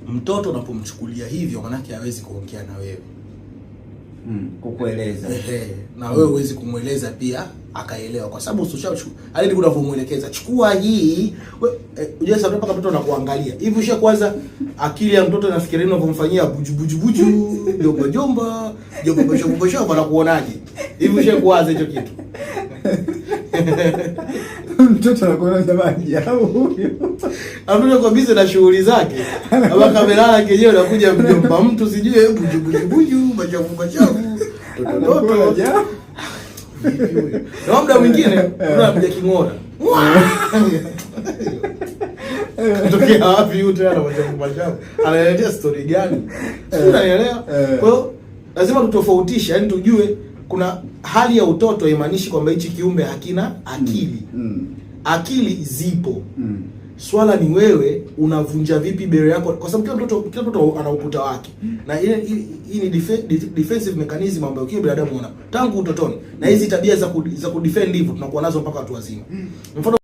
Mtoto unapomchukulia hivyo, manake hawezi kuongea na wewe. Kukueleza. Ehe, na wewe huwezi kumweleza pia akaelewa, kwa sababu usishachukua hadi unavyomwelekeza, chukua hii unajua sasa mpaka mtoto anakuangalia hivi, ushaanza akili ya mtoto inafikiria unavyomfanyia buju buju buju, jomba jomba jomba bosho bosho, anakuonaje hivi? Ushakuwaza hicho kitu? Mtoto anakuona jamani, au huyo Mtoto kwa busy na shughuli zake, kama kamelala kenyewe, unakuja mjomba mtu, sijui buju buju buju, machafu machafu, toto toto. Na muda mwingine unakuja king'ora. Tokea wapi huyu tena machafu machafu? Analetea story gani? Sio, unanielewa? Kwa hiyo lazima tutofautishe, yani tujue kuna hali ya utoto haimaanishi kwamba hichi kiumbe hakina akili. Akili zipo. Swala ni wewe unavunja vipi barrier yako, kwa sababu kila mtoto ana ukuta wake, na ile hii ni defensive mechanism ambayo kila binadamu ana tangu utotoni, na hizi tabia za kudefend hivyo tunakuwa nazo mpaka watu wazima. Mfano